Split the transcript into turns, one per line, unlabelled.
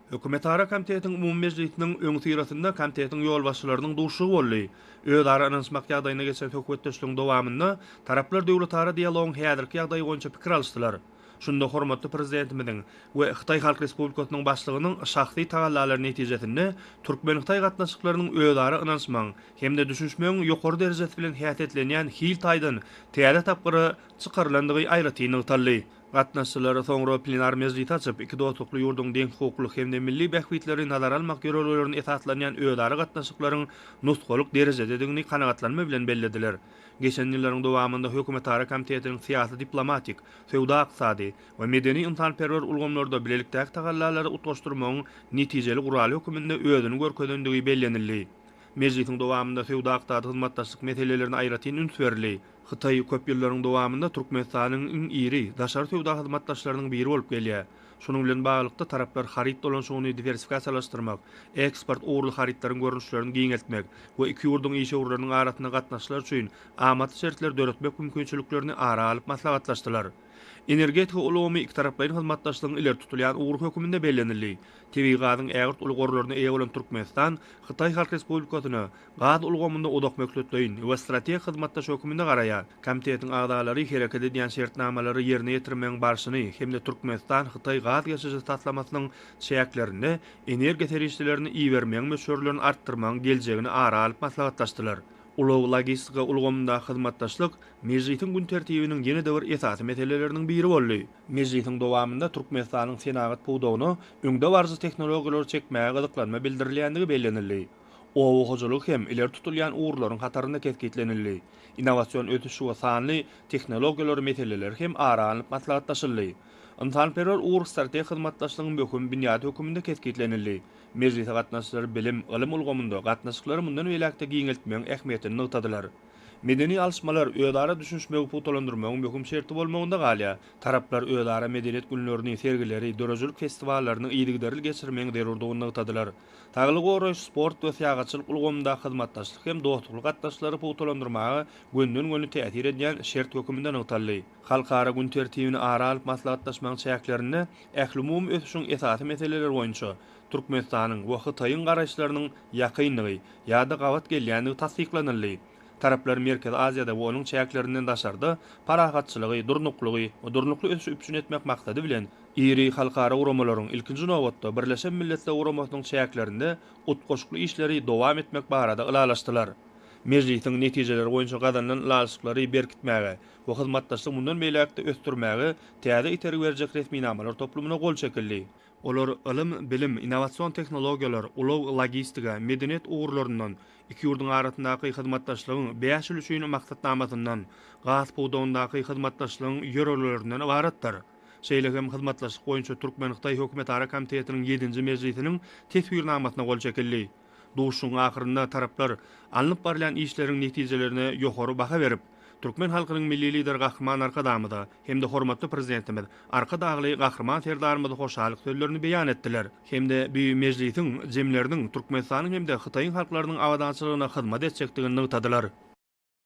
Hökümetara komitetiň umumy mejlisiniň öňüsyrasynda komitetiň ýolbaşçylarynyň duşuşygy boldy. Özara ynanyşmak ýagdaýynda geçen söhbetdeşligiň dowamynda taraplar döwletara dialogyň häzirki ýagdaýy boýunça pikir alyşdylar. Şunda hormatly Prezidentimiziň we Hytaý Halk Respublikasynyň Başlygynyň şahsy tagallalary netijesinde türkmen-hytaý gatnaşyklarynyň özara ynanyşmagyň hem-de düşünişmegiň ýokary derejesi bilen häsiýetlenýän hil taýdan täze tapgyra çykarylandygy aýratyn nygtaldy. Gatnaşyjylar soňra plenar mejlisi açyp, iki dostlukly ýurduň deňhukukly hem-de milli bähbitleri nazara almak ýörelgelerine esaslanýan özara gatnaşyklaryň nusgalyk derejededigini kanagatlanma bilen bellediler. Geçen ýyllaryň dowamynda Hökümetara komitetiniň syýasy-diplomatik, söwda-ykdysady we medeni-ynsanperwer ulgamlarda bilelikdäki tagallalary utgaşdyrmagyň netijeli guraly höküminde özüni görkezendigi bellenildi. Mejlisiň dowamynda söwda-ykdysady hyzmatdaşlyk meselelerine aýratyn üns berildi. Hytaý köp ýyllaryň dowamynda Türkmenistanyň iň iri daşary söwda hyzmatdaşlarynyň biri bolup gelýär. Şunuň bilen baglylykda, taraplar haryt dolanyşygyny diwersifikasiýalaşdyrmak, eksport ugurly harytlaryň görnüşlerini giňeltmek we iki ýurduň işewürleriniň arasynda gatnaşyklar üçin amatly şertleri döretmek mümkinçiliklerini ara alyp maslahatlaşdylar. Energetika ulgamy ikitaraplaýyn hyzmatdaşlygyň ileri tutulýan ugry hökmünde bellenildi. Tebigy gazyň ägirt uly gorlaryna eýe bolan Türkmenistan Hytaý Halk Respublikasyna gaz ulgamynda uzakmöhletleýin we strategik hyzmatdaş hökmünde garaýar. Komitetiň agzalary hereket edýän şertnamalary ýerine ýetirmegiň barşyny hem-de Türkmenistan-Hytaý gaz geçirijisi taslamasynyň çäklerinde energiýa serişdelerini ibermegiň möçberlerini artdyrmagyň geljegini ara alyp maslahatlaşdylar. Ulag-logistika ulgamyndaky hyzmatdaşlyk mejlisiň gün tertibiniň ýene-de bir esasy meseleleriniň biri boldy. Mejlisiň dowamynda Türkmenistanyň senagat pudagyna öňdebaryjy tehnologiýalary çekmäge gyzyklanma bildirilýändigi bellenildi. Oba hojalygy hem ileri tutulýan ugurlaryň hatarynda kesgitlenildi. Innowasion ösüş we sanly tehnologiýalar meseleleri hem ara alnyp maslahatlaşyldy. Ynsanperwer ugur strategik hyzmatdaşlygyň möhüm binýady hökmünde kesgitlenildi. Mejlise gatnaşyjylar bilim, ylym ulgamynda gatnaşyklary mundan beýläk-de giňeltmegiň ähmiýetini nygtadylar. Medeni alyşmalar özara düşünişmegi pugtalandyrmagyň möhüm şerti bolmagynda galýar. Taraplar özara medeniýet günlerini, sergileri, döredijilik festiwallaryny yzygiderli geçirmegiň zerurdygyny nygtadylar. Saglygy goraýyş, sport we syýahatçylyk ulgamyndaky hyzmatdaşlyk hem dostlukly gatnaşyklary pugtalandyrmaga gönden-göni täsir edýän şert hökmünde nygtaldy. Halkara gün tertibini ara alyp maslahatlaşmagyň çäklerinde ählumumy ösüşiň esasy meseleleri boýunça Türkmenistanyň we Hytaýyň garaýyşlarynyň ýakyndygy ýa-da gabat gelýändigi tassyklanyldy. Taraplar Merkezi Aziýada we onuň çäklerinden daşarda parahatçylygy, durnuklygy we durnukly ösüşi üpjün etmek maksady bilen, iri halkara guramalaryň, ilkinji nobatda, Birleşen Milletler Guramasynyň çäklerinde utgaşykly işleri dowam etmek barada ylalaşdylar. Mejlisiň netijeleri boýunça gazanylan ylalaşyklary berkitmäge we hyzmatdaşlygy mundan beýläk-de ösdürmäge täze itergi berjek resminamalar toplumyna gol çekildi. Olar ylym, bilim, innowasion tehnologiýalar, ulag, logistika, medeniýet ugurlaryndan, iki ýurduň arasyndaky hyzmatdaşlygyň bäş ýyl üçin maksatnamasyndan, gaz pudagyndaky hyzmatdaşlygyň ýörelgelerinden ybaratdyr. Şeýle hem hyzmatdaşlyk boýunça türkmen-hytaý hökümetara komitetiniň ýedinji mejlisiniň Teswirnamasyna gol çekildi. Duşuşygyň ahyrynda taraplar alnyp barylýan işleriň netijelerine ýokary baha berip, türkmen halkynyň Milli Lideri Gahryman Arkadagymyza hem-de hormatly Prezidentimiz Arkadagly Gahryman Serdarymyza hoşallyk sözlerini beýan etdiler hem-de bu mejlisiň jemleriniň Türkmenistanyň hem-de Hytaýyň halklarynyň abadançylygyna hyzmat etjekdigini nygtadylar.